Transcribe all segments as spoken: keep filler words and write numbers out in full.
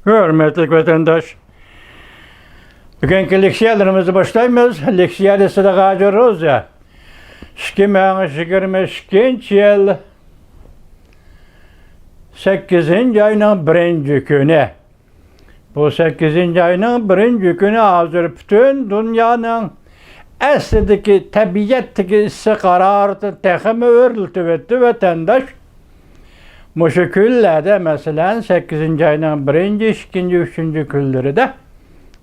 ھۆرمەتلىك ۋەتەنداش، بۈگۈنكى لېكسىيەلىرىمىزنى باشلايمىز. لېكسىيە دېسە ھازىر روزا. ئىككى مىڭ يىگىرمە ئىككىنچى يىل سەككىزىنچى ئاينىڭ بىرىنچى كۈنى. بۇ سەككىزىنچى ئاينىڭ بىرىنچى كۈنى ھازىر پۈتۈن دۇنيانىڭ ئەسلىدىكى تەبىئەتتىكى ئىسسىق ھارارىتىنى تېخىمۇ ئۆرلىتىۋەتتى ۋەتەنداش. مۇشۇ كۈنلەردە، مەسىلەن، سەككىزىنچى ئاينىڭ بىرىنچى، ئىككىنچى، ئۈچىنچى كۈنلىرىدە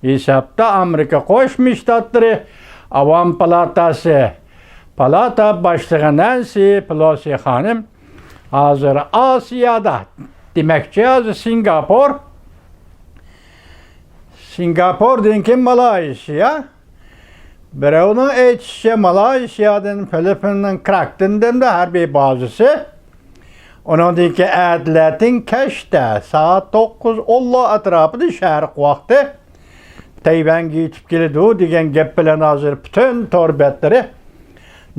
ھېسابتا ئامېرىكا قوشما شتاتلىرى ئاۋام پالاتاسى، پالاتا باشلىقى نەنسى پېلوسى خانىم ھازىر ئاسىيادا، دېمەكچى، ھازىر سىنگاپور، سىنگاپوردىن كېيىن مالايسىيا، بىرەۋنىڭ ئېيتىشىچە، مالايسىيادىن فىلىپپىننىڭ كراكتىن دەمدە ھەربىي بازىسى، ئۇنىڭدىن كېيىن ئەتىلەتىن كەچتە سائەت توققۇز ئونلار ئەتراپىدا شەرق ۋاقتى تەيۋەنگە يېتىپ كېلىدۇ دېگەن گەپ بىلەن ھازىر پۈتۈن تور بەتلىرى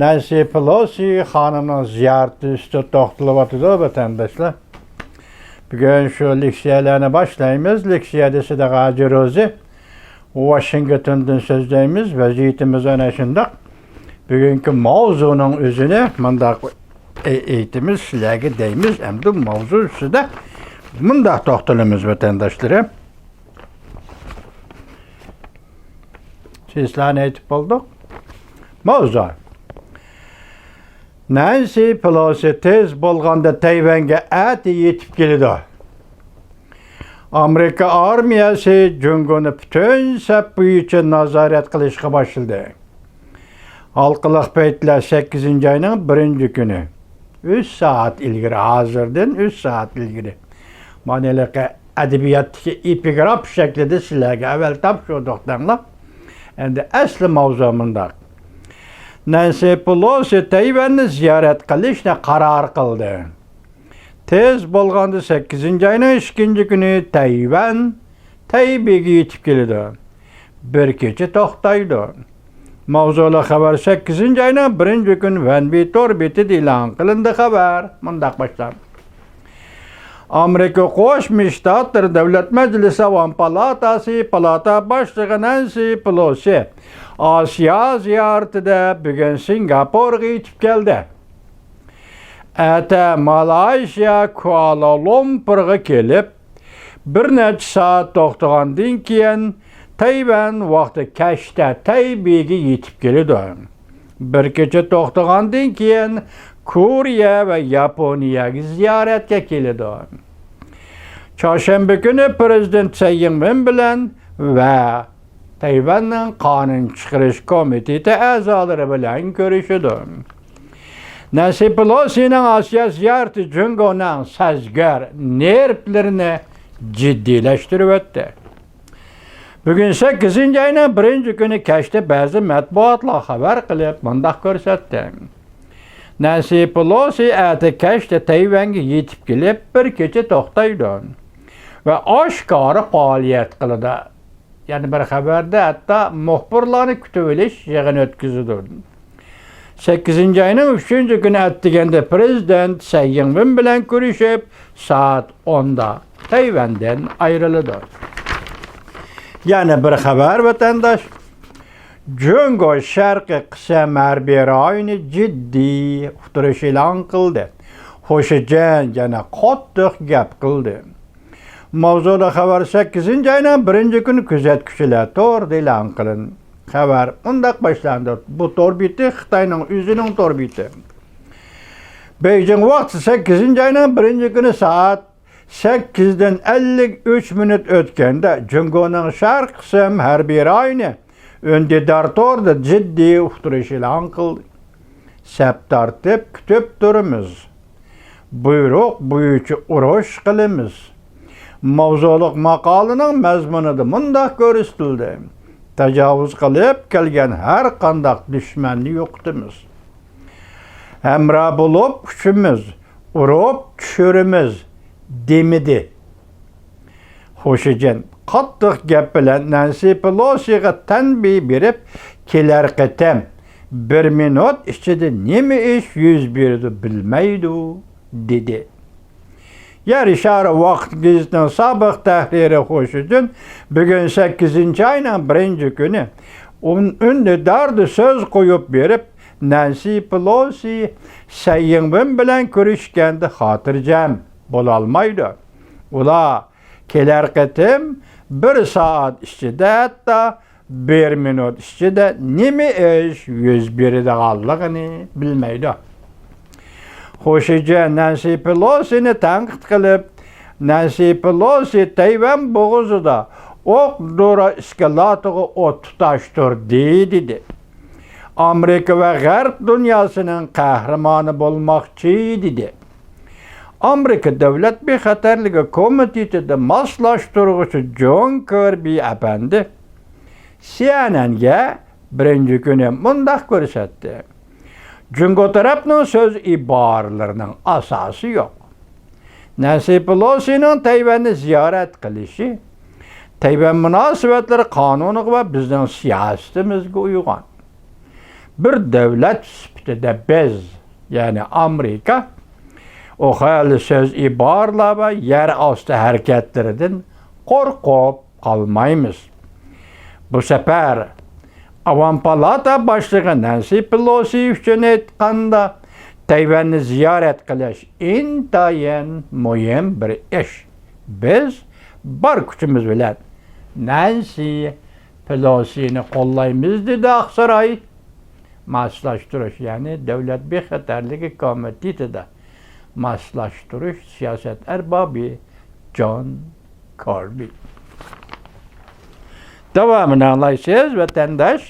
نەنسى پېلوسى خانىمنىڭ زىيارىتى ئۈستىدە توختىلىۋاتىدۇ، ۋەتەنداشلار. بۈگۈن شۇ لېكسىيەلەرنى باشلايمىز. لېكسىيە دېسە ھازىر روزى. ۋاشىنگتوندىن سۆزلەيمىز. ۋەزىيىتىمىز ئەنە شۇنداق. بۈگۈنكى ماۋزۇنىڭ ئۆزىنى مۇنداق ئېيتىمىز، سىلەرگە دەيمىز. ئەمدى ماۋزۇ ئۈستىدە مۇنداق توختىلىمىز، ۋەتەنداشلىرىم. سىزلەرنى ئېيتىپ بولدۇق. ماۋزۇ. نەنسى پېلوسى تېز بولغاندا تەيۋەنگە ئەتە يېتىپ كېلىدۇ. ئامېرىكا ئارمىيەسى جۇڭگونى پۈتۈن سەپ بويىچە نازارەت قىلىشقا باشلىدى. ھالقىلىق پەيتلەر سەككىزىنچى ئاينىڭ بىرىنچى كۈنى. ئۈچ سائەت ئىلگىرى، ھازىردىن ئۈچ سائەت ئىلگىرى. مانا ھېلىقى ئەدەبىياتتىكى ئېپىگراف شەكلىدە سىلەرگە ئەۋۋەل تاپشۇردۇق دەڭلار. ئەمدى ئەسلى ماۋزۇ مۇنداق. نەنسى پېلوسى تەيۋەننى زىيارەت قىلىشنى قارار قىلدى. تېز بولغاندا سەككىزىنچى ئاينىڭ ئىككىنچى كۈنى تەيۋەن تەيبېيگە يېتىپ كېلىدۇ. بىر كېچە توختايدۇ. ماۋزۇلۇق خەۋەر سەككىزىنچى ئاينىڭ بىرىنچى كۈنى ۋەنبى تور بېتىدە ئېلان قىلىندى. خەۋەر مۇنداق باشلاندى. ئامېرىكا قوشما شتاتلىرى دۆلەت مەجلىسى ئاۋام پالاتاسى پالاتا باشلىقى نەنسى پېلوسى ئاسىيا زىيارىتىدە بۈگۈن سىنگاپورغا يېتىپ كەلدى. ئەتە مالايشىيا كۇئالا لۇمپۇرغا كېلىپ، بىر نەچچە سائەت توختىغاندىن كېيىن، تەيۋەن ۋاقتى كەچتە تەيبېيگە يېتىپ كېلىدۇ. بىر كېچە توختىغاندىن كېيىن، كورېيە ۋە ياپونىيەگە زىيارەتكە كېلىدۇ. چارشەنبە كۈنى پىرېزىدېنت سەي يىڭۋېن بىلەن ۋە تەيۋەننىڭ قانۇن چىقىرىش كومىتېتى ئەزالىرى بىلەن كۆرۈشىدۇ. نەنسى پېلوسىنىڭ ئاسىيا زىيارىتى جۇڭگونىڭ سەزگۈر نېرۋلىرىنى جىددىيلەشتۈرۈۋەتتى. بۈگۈن سەككىزىنچى ئاينىڭ بىرىنچى كۈنى كەچتە بەزى مەتبۇئاتلار خەۋەر قىلىپ مۇنداق كۆرسەتتى. نەنسى پېلوسى ئەتە كەچتە تەيۋەنگە يېتىپ كېلىپ، بىر كېچە توختايدۇ ۋە ئاشكارا پائالىيەت قىلىدۇ. يەنە بىر خەۋەردە ھەتتا مۇخبىرلارنى كۈتۈۋېلىش يىغىنى ئۆتكۈزىدۇ. سەككىزىنچى ئاينىڭ ئۈچىنچى كۈنى ئەتىگەندە پىرېزىدېنت سەي يىڭۋېن بىلەن كۆرۈشۈپ، سائەت ئوندا تەيۋەندىن ئايرىلىدۇ. يەنە بىر خەۋەر، ۋەتەنداش. جۇڭگو شەرقىي قىسىم ھەربىي رايونى جىددىي ئۇقتۇرۇش ئېلان قىلدى. خۇشىجىن يەنە قاتتىق گەپ قىلدى. ماۋزۇلۇق خەۋەر سەككىزىنچى ئاينىڭ بىرىنچى كۈنى كۆزەتكۈچىلەر تورىدا ئېلان قىلىندى. خەۋەر مۇنداق باشلاندى. بۇ تور بېتى خىتاينىڭ ئۆزىنىڭ تور بېتى. بېيجىڭ ۋاقتى سەككىزىنچى ئاينىڭ بىرىنچى كۈنى سائەت سەككىزدىن ئەللىك ئۈچ مىنۇت ئۆتكەندە، جۇڭگونىڭ شەرقىي قىسىم ھەربىي رايونى ئۈندىدار تورىدا جىددىي ئۇقتۇرۇش ئېلان قىلدى. سەپ تارتىپ كۈتۈپ تۇرىمىز. بۇيرۇق بويىچە ئۇرۇش قىلىمىز. ماۋزۇلۇق ماقالىنىڭ مەزمۇنىدا مۇنداق كۆرسىتىلدى: تاجاۋۇز قىلىپ كەلگەن ھەر قانداق دۈشمەننى يوقىتىمىز. ھەمراھ بولۇپ ئۇچىمىز، ئۇرۇپ چۈشۈرىمىز، دېمىدى. خۇشىجىن قاتتىق گەپ بىلەن نەنسى پېلوسىغا تەنبىھ بېرىپ، كېلەر قېتىم بىر مىنۇت ئىچىدە نېمە ئىش يۈز بېرىدۇ بىلمەيدۇ، دېدى. يەر شارى ۋاقىت گېزىتىنىڭ سابىق تەھرىرى خۇشىجىن بۈگۈن سەككىزىنچى ئاينىڭ بىرىنچى كۈنى ئۈن-، ئۈندىداردا سۆز قويۇپ بېرىپ، نەنسى پېلوسى سەي يىڭۋېن بىلەن كۆرۈشكەندە خاتىرجەم بولالمايدۇ. ئۇلار كېلەر قېتىم بىر سائەت ئىچىدە، ھەتتا بىر مىنۇت ئىچىدە نېمە ئىش يۈز بېرىدىغانلىقىنى بىلمەيدۇ. خۇشىجى نەنسى پېلوسىنى تەنقىد قىلىپ، نەنسى پېلوسى تەيۋەن بوغۇزىدا ئوق دورا ئىسكىلاتىغا ئوت تۇتاشتۇردى، دېدى. ئامېرىكا ۋە غەرب دۇنياسىنىڭ قەھرىمانى بولماقچى، دېدى. ئامېرىكا دۆلەت بىخەتەرلىكى كومىتېتىدا ماسلاشتۇرغۇچى جون كىربى ئەپەندى سىئېنئېنگە بىرىنچى كۈنى مۇنداق كۆرسەتتى: جۇڭگو تەرەپنىڭ سۆز ئىبارىلىرىنىڭ ئاساسى يوق. نەنسى پېلوسىنىڭ تەيۋەننى زىيارەت قىلىشى تەيۋەن مۇناسىۋەتلىرى قانۇنىغا ۋە بىزنىڭ سىياسىتىمىزگە ئۇيغان. بىر دۆلەت سۈپىتىدە بىز، يەنى ئامېرىكا، ئۇ خىل سۆز ئىبارىلەر ۋە يەر ئاستى ھەرىكەتلىرىدىن قورقۇپ قالمايمىز. بۇ سەپەر ئاۋام پالاتا باشلىقى نەنسى پېلوسى ئۈچۈن ئېيتقاندا، تەيۋەننى زىيارەت قىلىش ئىنتايىن مۇھىم بىر ئىش. بىز بار كۈچىمىز بىلەن نەنسى پېلوسىنى قوللايمىز، دېدى ئاقساراي ماسلاشتۇرۇش، يەنى دۆلەت بىخەتەرلىكى كومىتېتىدا ماسلاشتۇرۇش سىياسەت ئەربابى جون كىربى. داۋامىنى ئاڭلايسىز، ۋەتەنداش.